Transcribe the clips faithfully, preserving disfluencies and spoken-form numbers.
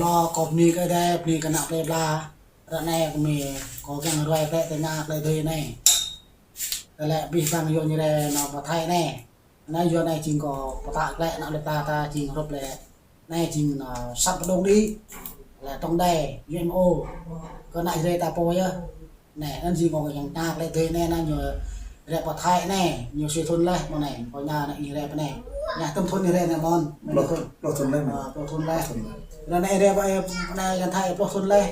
Ơ, kâo bơni kơ Ơi Adai, bơni kơ ană plei pla. Ră anai kơ mi kâo kiăng ruai klĕ tơña klĕ tơdơi anai. Tơlơi abih bang yua ñu rai nao pơ Thái anai. Anai yua anai jing kâo pơtă klĕ ană plei pla ta jing hrup lĕ. Anai jing nao săp pơdŏng đĭ. Lĕ tổng đài U M O. Kơ ană Jrai ta pô yơh. Anai, anŭn jing kâo kiăng tơña klĕ tơdơi anai, anai ñu rai pơ Thái anai, ñu sui thun laih mơ̆ng anai, kâo tơña anai ñu rai pơ anai. Anai tơm thun ñu rai anai mơ̆n. Pluh, pluh thun laih. Ơ, pluh thun laih. Pluh thun laih. Ră anai rai pơ, ơ, anai yang Thái pluh thun laih.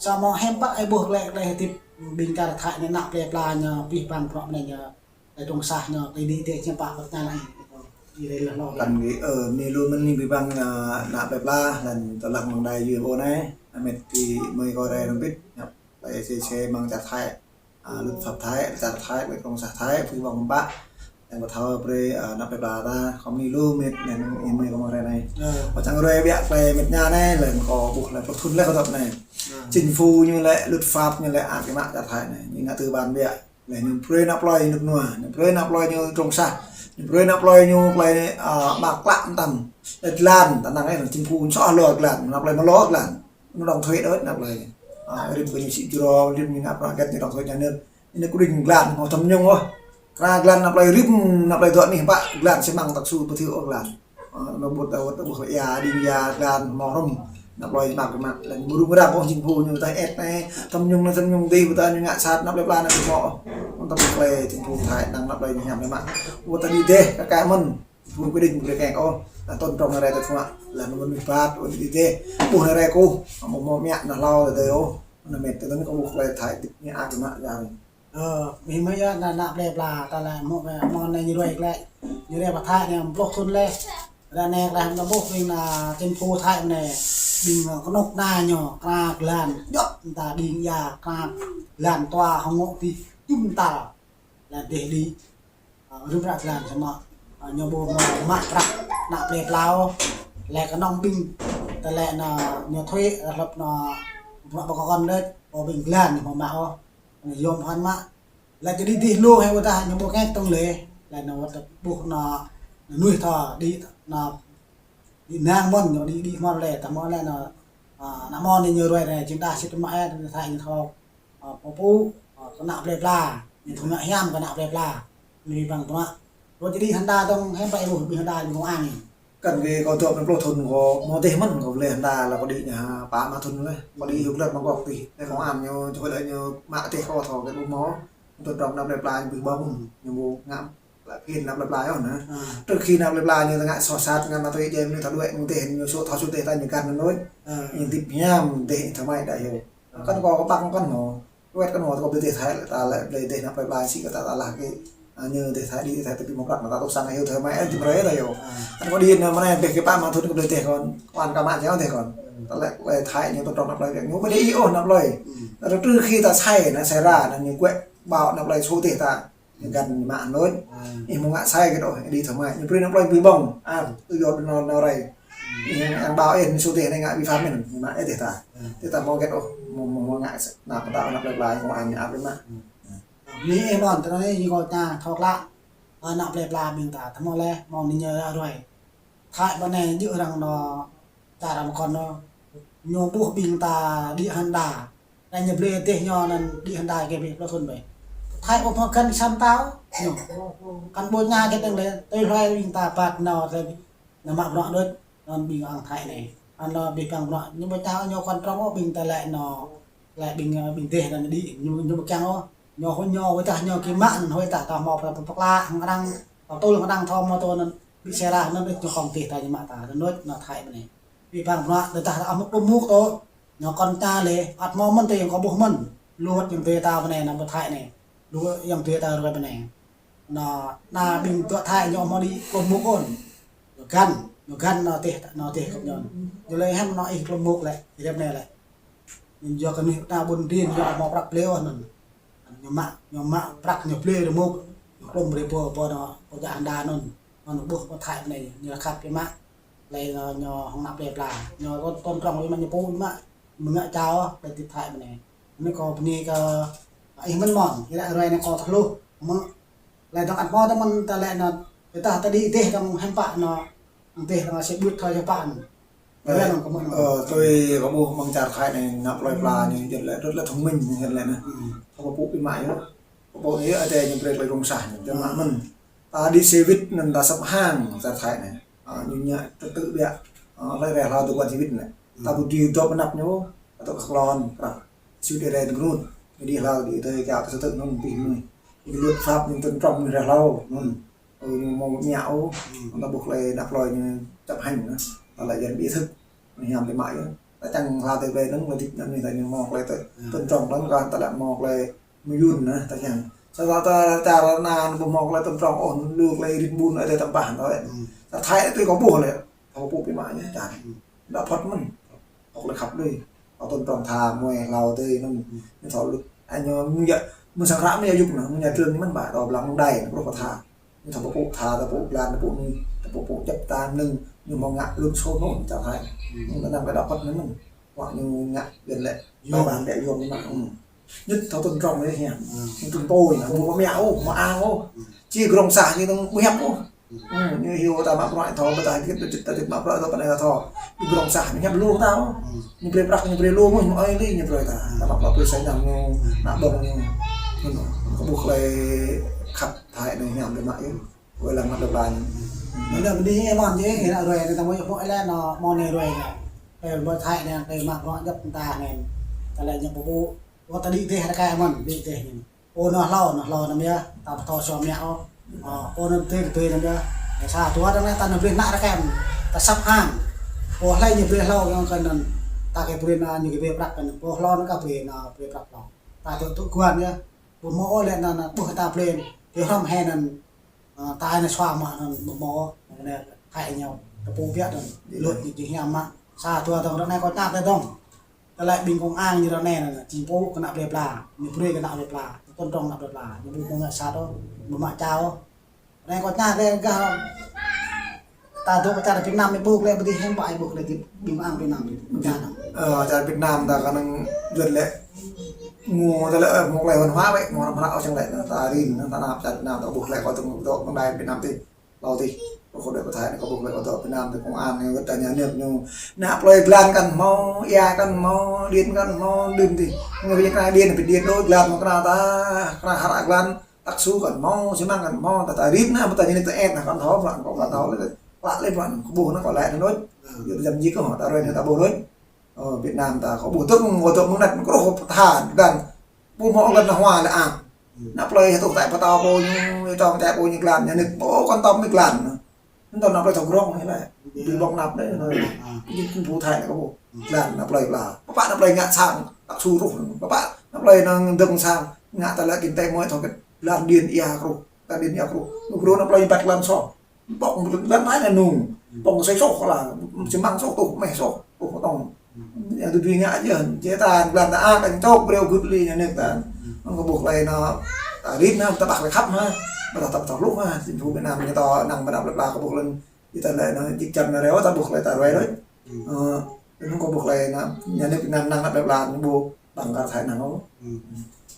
Samơ̆ hiư̆m pă ih ƀuh klĕ, klĕ hơdip ƀing čar Thái anai ană plei pla ñu abih bang bruă anai ñu, lĕ dŏng sah ñu, klĕ đĭ tĕ hiư̆m pă kâo tơña anai. Ih rai leh lŏ. Kăn kơ, ơ, mi lu mơ̆n ni abih bang, ơ, ană plei pla, lĕ tơlơi mơ̆ng đài U M O anai, amet ti mơi kâo rai rơmbit, ñăp. Klĕ sê sê mơ̆ng čar Thái, ơ, luật pháp Thái, čar Thái, ƀơi dŏng sah Thái, pơkĭ ƀơ̆ng pă. Yang pơthâo brơi, ơ, ană plei pla ta, kâo bơni lu mĕt, anŭn ih mơi kâo mơ̆ng rai anai. Ơ. Kâo čang ruai biă klĕ mĕt ñu anai, lĕ kâo ƀuh lĕ pluh thun laih kâo dŏ anai. Ơ. Chính phủ ñu lĕ, luật pháp ñu lĕ, ăt kơ mă čar Thái anai. Ñu ngă tư bản biă. Lĕ ñu brơi ană plei ñu rơnŭk rơnua, ñu brơi ană plei ñu dŏng sah, ñu brơi ană plei ñu klĕ, ơ, mă klă mơtam. Lĕ glan, ta năng lĕ, chính phủ ñu soh lŏ glan, ană plei mă lŏ glan. Ñu đóng thuế đôč ană plei. Ơ, rĭm kơ ñu sĭ jrô, rĭm ñu ngă prăk gĕt ñu đóng thuế nhà nước. Ñu kơđing glan, hmâo tham nhũng ôh. Kra glan ană plei rĭm, ană plei dŏ anih pă glan xi măng tơ̆k su pơthil ôh glan. Ơ, anŭn ƀuh ta, ƀuh ta ƀuh ia, đing ia, glan, hmâo hrŏm. Ană plei mă kơ mă, lĕ ƀu rŭng răng ôh chính phủ ñu ta ĕt anai, tham nhũng anai, tham nhũng adih, ƀu ta ñu ngă sat, ană plei pla anai ƀu hmâo ôh. Anŭn ta ƀuh klĕ chính phủ Thái, năng ană plei ñu hiam lĕ mă. Ƀu ta đĭ dêh, kơ kơ mơ̆n. Ƀu kơđing ƀu kơđing ôh, anŭn tŏn trong anai rai tơ̆ thua, lĕ anŭn mơ̆n ƀiă, ƀu đĭ dêh, ƀuh anai rai kâo, ƀu hmâo mĕt ñu hlâo lĕ tơ̆ ôh, anŭn mĕt tơ̆ anŭn kâo ƀuh klĕ Thái, ñu ăt kơ mă gah. Ơ, mi mơi yơh, ană, ană plei pla, ta lĕ mơ̆, mơ̆ng anai ñu ruai klĕ, ñu rai pơ Thái anai pluh thun laih, ră anai klĕ ta ƀuh ƀing ană chính phủ Thái anai, ƀing, ơ, kơnuk kơna ñu, kra glan, djŏp ta đing ia, kra glan tua hơngŏ abih, jum tal. Lĕ dêh đĭ, ơ, rĭm hră glan samơ̆, ơ, ñu ƀu mă, mă prăk ană plei pla ôh, lĕ kơnơ̆ng ƀing, tơlơi anŭn ñu thuê, hlăp anŭn, bruă pơkŏn đôč, ƀu ƀing glan ñu mă ôh, ñu yôm phăn mă, lĕ čơđi dih lu hĕ ƀôdah ñu ƀu ngĕt tŏng lĕ, lĕ anŭn wơ̆t ƀuh anŭn, anŭn nuih thâo đĭ, anŭn đĭ năng mơ̆n, ñu đĭ, đĭ hmâo lĕ, ta hmâo lĕ anŭn, ơ, ană mơ̆n ñu ruai anai, jing đah sĭt mă ĕ, Thái ñu thâo. Ơ, pơpŭ, ơ, kơ ană plei pla, ñu thâo ngă hiam kơ ană plei pla. Ñu abih bang bruă. Ruă čơđi hơnda dơ̆ng hiư̆m pă ih ƀuh, ƀing hơnda ñu kông an ñu. Kăn kơ kâo dŏ anai pluh thun kâo hmâo dêh mơ̆n kâo lĕ hơnda lĕ kâo đĭ ñu pă rơma thun lĕ. Kâo đĭ hơ̆k lĕ mơ̆ng gŏk tih. Lĕ kông an ñu čơhơi lĕ ñu mă dêh kâo thâo kơ ƀu hmâo. Tŏn trong ană plei pla ñu abih bang ñu ƀu ngă. Lĕ phiên ană plei pla yơh anŭn. Ơ. Trước khi ană plei pla ñu ngă soh sat, ngă ma túy, jĕ ñu thâo đuaĭ, ñu dêh, ñu sô thâo sô dêh ta ñu găn anŭn đôč. Ơ. Ñu hơdip hiam, dêh thâo mă đa yơh. Ơ. Kăn kâo kơpăng kăn hmâo. Wơ̆t kăn hmâo, kâo ƀu dêh Thái, ta lĕ ƀu dêh ană plei pla sĭ kơ ta, ta lah kơ, ơ, ñu dêh Thái đĭ, Thái tơbiă mơ̆ng prăk, ta tŭ sang yơh thâo mă, ơ, jum rai ta yơh. Ơ. Kăn kâo đĭ anŭn mơ̆n anai, ƀĕ kơ pă rơma thun kâo ƀu dêh kăn, kăn kơ mă jĕ dêh kăn. Ta lĕ, lĕ Thái ñu tŏn trong ană plei, ñu ƀu đĭ ôh ană plei. Ơ. Trước khi ta sai, anŭn sai ra, anŭn ñu quĕ ƀâo ană plei sô dêh ta. Găn mă anŭn. Ih mơ̆ng ngă sai kơ đôč, đĭ thâo mă. Ñu brơi ană plei ƀu ƀơ̆ng. Ơ, tui yua anŭn, anŭn rai. Ih yang ƀâo ih, ñu sô dêh anai ngă vi phạm mơ̆n, ñu mă ih dêh ta. Dêh ta hmâo kĕt ôh, mơ̆ng, mơ̆ng, mơ̆ng ngă s-, ană plei pla, ñu mă. Bơni ih mơ̆n, tơl anai ñu kâo tơña thâo klă. Ană plei pla ƀing ta, tơhmâo lĕ, mơ̆ng anai ñu ruai. Thái ƀơi anai djơ̆ arăng anŭn, čar arăng kŏn anŭn, ñu ƀuh ƀing ta đĭ hơnda. Anŭn ñu blơi dêh ñu anŭn đĭ hơnda kơ ƀing pluh thun ƀơi. Thái ƀu hmâo găn sa mta ôh, ñu. Kăn ƀu tơña kơ tơ̆ng lĕ, tui hluai ƀing ta ƀat nao tơlơi anŭn mă bruă đôč, anŭn ƀing arăng Thái anai. Anŭn lĕ abih bang bruă, ñu ƀu tơña ñu kŏn trong ôh ƀing ta lĕ anŭn, lĕ ƀing, ƀing dêh anŭn đĭ, ñu, ñu ƀu kiăng ôh. Ñu hŏ ñu wơ̆t tah ñu kơ mă anŭn wơ̆t tah ta hmâo prăk pơkla hăng arăng, ta tŭl hăng arăng thâo mơ̆ tŭ anŭn ƀu sĕ ra anŭn ñu kông tih ta ñu mă ta anŭn anŭn Thái ƀơi anai. Abih bang bruă tơdah ta ăh mŭk đŭm mŭk tŭ ñu kŏn ta lĕ ăt hmâo mơ̆n tơ yang kâo ƀuh mơ̆n. Lu wơ̆t yang tơ ta ƀơi anai anŭn ƀơi Thái anai. Lu wơ̆t yang tơ ta ruai ƀơi anai. Anŭn, anŭn ƀing tŭ Thái ñu hmâo đĭ klŏm mŭk ôn. Ñu găn, ñu găn anŭn tih, anŭn tih kơ ñu. Ñu lĕ hiam anŭn ih klŏm mŭk lĕ, ih rep anai lĕ. Ñu yua kơ anih ta ƀun đin, ñu hmâo prăk blơi ôh anŭn. Ñu mă, ñu mă prăk ñu blơi rơmŭk, ñu klŏm brơi pô, pô anŭn, pô djă hơnda anŭn. Anŭn ƀuh pô Thái ƀơi anai, ñu rơkhat pơ mă. Lĕ ñu, ñu hăng ană plei pla. Ñu tŏn, tŏn trong ƀơi mă ñu pô mă, mơ̆ng ngă čao, lĕ tĭp Thái ƀơi anai. Anai kâo bơni kơ ih mơ̆n mơ̆n, ih lĕ ruai anai kâo thâo hluh. Mơ̆, lĕ dŏng ăt hmâo tơmơ̆n ta lĕ anŭn, tơdah ta đĭ dêh dŏng hiư̆m pă anŭn, dêh dŏng sĭ ƀut thâo hiư̆m pă anŭn. Ơ, tui kâo ƀuh mơ̆ng čar Thái anai, ană plơi pla ñu jing lĕ rất là thông minh, ñu jing lĕ anai. Thâo pơpŭ biă mă yơh. Pơpŭ yơh, adai ñu brơi tơlơi rông sah ñu, jing mă mơ̆n. Ta đi xe buýt anŭn ta săp hăng čar Thái anai. Ơ, ñu ngă trật tự biă. Ơ, hlơi rai hlâo tơguan xe buýt anai. Ta ƀu dưi dŏ pơ anăp ñu, ta dŏ kơ klon, krăp. Xe buýt rai tơngrut. Ñu đi hlâo, đi tơ kiăo tơ sơtơ̆ anŭn pih mơ̆n. Ñu luật pháp ñu tôn trọng ñu rai hlâo anŭn. Ơ, ñu hmâo mơñă ôh, ta ƀuh hlơi ană plơi ñu chấp hành anai. Ta lĕ dân ý thức, ñu hiam biă mă yơh. Ta čang hlâo tơ plơi anŭn, hlơi dip anŭn ta ñu hmâo hlơi tơ tôn trọng lăng kơ ta lĕ hmâo hlơi mơyŭn anai, ta čang. Sa ta ta čar anŭn ƀu hmâo hlơi tôn trọng ôh, lu hlơi rit ƀun adai tơmpah anŭn. Ta Thái tui kâo ƀuh lĕ, thâo pơpŭ biă mă ñu čar. Đa phŏt mơ̆n. Hŏk lĕ khăp đơi. Hŏk tôn trọng tha mơi hlâo tơi anŭn. Ñu thâo lu. Anŭn ñu mơ̆ng ya, mơ̆ng sang hră mơ̆ng ya yŭk anŭn, mơ̆ng ya trưng mơ̆n ƀă, tơlơi blang đai, anŭn kơ tha. Ñu thâo pơpŭ tha, thâo pơpŭ blan, thâo pơpŭ anai, thâo pơpŭ čăp ta anŭn, ñu hmâo ngă lŭn sô anŭn, čar Thái. Ñu anŭn kơ đa phŏt anŭn mơ̆n. Wă ñu ngă jing lĕ, yôm. Ƀai ƀan lĕ yôm ñu mă. Nhất thâo tôn trọng yơh hiam. Ñu tôn pôi, ñu hmâo mơñă ôh, hmâo ang ôh. Či rông sah ñu tơ̆ng ƀu hiăp ôh. Ñu hyu ta mă bruă thâo, ƀu ta hơget, ta hơget mă bruă thâo, pơ anai ta thâo. Ñu rông sah, ñu hiăp lu ta ôh. Ñu brơi prăk, ñu brơi lu mơ̆n, ñu ơi li ñu brơi ta. Ta mă bruă brơi sa năm ñu, ană ƀơ̆ng ñu. Ñu kâo ƀuh hlơi khăp Thái anai hiam biă mă yơh. Wơ̆t lăng mă dŏ ƀan. Mơ̆n anai ƀơi anai mơ̆n yơh, anai ruai anai ta mơ̆ yơh mơ̆ lĕ anai mơ̆ anai ruai anai. Kơ ƀơi Thái anai, kơ mă bruă djŏp ta anai. Ta lĕ ñu pơpŭ. Wơ̆t ta đĭ teh rơkai mơ̆n, đĭ teh ñu. Ơ, anŭn hlâo, anŭn hlâo anŭn yơh, ta pơtô sô mơñă ôh. Ơ, ơ, anŭn tui, tui anŭn yơh. Sa dua anŭn ta anŭn brơi ană rơkai, ta săp hăng. Ơ, hlơi ñu brơi hlâo kơ anŭn, ta kơ brơi anŭn, ñu kơ brơi prăk anŭn. Ơ, hlâo anŭn kơ brơi anŭn, brơi prăk hlâo. Ta tŭ, tŭ guan yơh. Ƀu hmâo ôh lĕ anŭn, anŭn, ƀuh ta brơi. Brơi hrŏm hĕ anŭn. Ơ, ta anai sua mă anŭn, ƀu hmâo ôh. Anŭn, hai ñu, ta pơpŭ biă anŭn. Lŭt ñu jing hiam mă. Sa dua dơ̆ng, ră anai kâo čang tơdơ̆ng. Tơlơi ƀing công an ñu ră anai anŭn, či pơpŭ kơ ană plơi pla, ñu brơi kơ ană plơi pla, tôn trọng ană plơi pla, ñu ƀu hmâo ngă sat ôh, ƀu mă čao ôh. Ră anai kâo čang tơdơ̆ng gah ta dŏ kơ čar Việt Nam ñu ƀuh lĕ ƀu dih hiam ƀai ƀuh lĕ ƀing công an Việt Nam ñu čang. Ơ, čar Việt Nam ta kơnơ̆ng juăt lĕ ngă tơlơi, ơ, hmâo tơlơi văn hóa wơ̆t, hmâo hrăm hră ôh čang lĕ, ta rin, ta nao čar Việt Nam ta ƀuh lĕ kâo tơ̆ng dŏ kơnơ̆ng đài Việt Nam tih. Hlâo tih, kâo khŏm đuaĭ pơthâo anai, kâo ƀuh lĕ kâo dŏ Việt Nam tih, công an ñu wơ̆t ta ñu ñăk ñu. Ană plơi glan kăn hmâo, ia kăn hmâo, điện kăn hmâo, đưm tih. Ñu ƀing kơ điện, ƀing điện đôč glan hmâo kơ ta, kơ hră glan, tăk su kăn hmâo, xi măng kăn hmâo, ta ta rin anai, ƀu ta ñu ñăk ta et anai, kăn thâo, kăn thâo, kăn thâo lĕ, kơ lĕ, kơ lĕ, kơ ƀuh anai, kơ lĕ anŭn đôč. Yua dah jăm jik kơ hŏ, ta ruai anai, ta ƀuh đôč. Ơ, Việt Nam ta kâo ƀuh tơ̆ng, kâo dŏ mơ̆ng anai, kâo ƀuh tha, glan. Ƀu hmâo glan anai hua lĕ ang. Ană plơi hơtuh tai pơtao pô ñu, tong tai pô ñu glan, ñu ñăk pô kăn tong ñu glan. Anŭn tơl ană plơi thâo grong anai lĕ. Ƀu ƀơ̆ng anăp lĕ. Jing kơ ƀu thâo lĕ kâo ƀuh. Glan ană plơi pla. Pơpă ană plơi ngă sang, tăk su truh. Pơpă ană plơi anŭn dơ̆ng sang, ngă tơlơi kinh tế mơi thâo kĕt. Glan điện ia truh, glan điện ia truh. Ñu grô ană plơi băt glan soh. Ƀơ̆ng glan mă anŭn. Ƀơ̆ng sĕ soh kơ la, xi măng soh tuh, meh soh tuh, tong. Yang tui tui ngă yơh, či ta glan ta ak, kăn čŏk brơi gưt li ñu ñăk ta. Anŭn kâo ƀuh hlơi anŭn, ta rin anŭn, ta ƀuh hlơi khăp mă. Ƀu ta, ta ƀu thâo hluh mă, jing pơpŭ Việt Nam ñu ta năng ƀơi anăp plơi pla kâo ƀuh lĕ. Či ta lĕ anŭn, jik jăn anŭn reo, ta ƀuh hlơi ta ruai đôč. Ơ, anŭn kâo ƀuh hlơi anŭn, ñu ñăk năng, năng anăp plơi pla ñu ƀu ƀăng kar Thái năng ôh.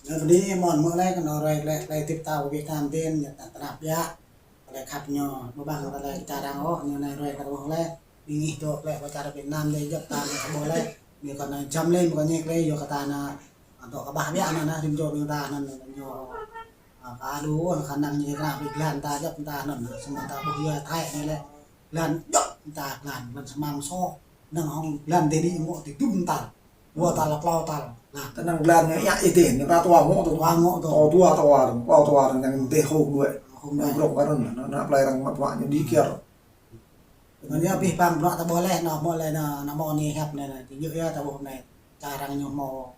Anŭn bơni mơ̆n mơ̆ lĕ kơ anŭn ruai lĕ, lĕ tip ta pơ Việt Nam tin, ñu ta tơnap biă. Tơlơi khăp ñu, ƀu ƀăng tơlơi čar arăng ôh, ñu anai ruai kơ ƀuh lĕ. Ƀing ih dŏ lĕ pơ čar Việt Nam dih djŏp ta anai kơ ƀuh lĕ. Ñu kơ anai jăm lĕ, mơ̆ kơ ñăk lĕ, yua kơ ta anai, dŏ kơ ƀah biă anŭn, anŭn, rĭm čô ƀing ta anŭn, ñu, ơ, kơ adu, kơ năng ñu kơ anai ƀing glan ta djŏp ta anŭn, samơ̆ ta ƀuh yua Thái anai lĕ. Glan djŏp ta glan, glan xi măng soh, năng hŏng glan dih đĭ ngŏ ti dŭm tal. Dua tal, klâo tal. Lah. Tơnăng glan ñu ia ih dih, ñu ta tua ngŏ tơ. Tua ngŏ tơ. Tua, tua, tua, klâo tua, ñu dih hông đuaĭ. Hông đuaĭ. Ñu grŏng kơ anŭn, ană, ană plơi arăng mă bruă ñu đĭ kiăr. Anŭn yơh abih bang bruă ta ƀuh lĕ, anŭn hmâo lĕ, anŭn, anŭn hmâo ñu hiăp anai, anŭn či yua ta ƀuh anai. Čar arăng ñu hmâo,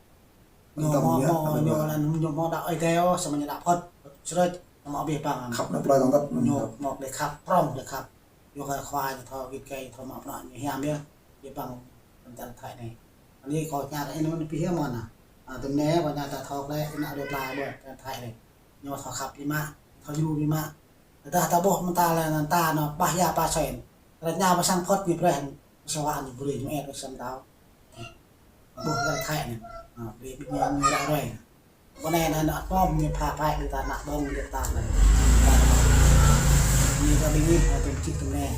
ñu hmâo, hmâo, ñu lĕ, ñu hmâo đaŏ Ơi Adai ôh, samơ̆ ñu đaŏ phŏt, srơč, hmâo abih bang. Khăp ană plơi tong tăt. Ñu hmâo tơlơi khăp, prŏng tơlơi khăp. Yua kơ khua ñu thâo git gai, thâo mă bruă ñu hiam yơh, abih bang pơtăn Thái anai. Anai kâo ñăt anai mơ̆n pih mơ̆n anai. Ơ, tơm anai kâo ñăt ta thâo lĕ, ană plơi pla ƀơi Thái anai. Ñu thâo khăp biă mă, thâo djru biă mă. Tơdah ta ƀuh mơta lĕ anŭn ta anŭn ƀah ia pă sen. Tơdah ñu pơsang phŏt ñu brơi, sơwa ñu brơi ñu et pơsang tao. Ƀuh lĕ Thái anai. Ơ, brơi ƀing ñu ñu ră ruai. Pơ anai anŭn ană pom ñu pha phai ƀing ta ană ƀơ̆ng ƀing ta anai. Ñu kơ ƀing ih, ơ, tơm čih tơm anai.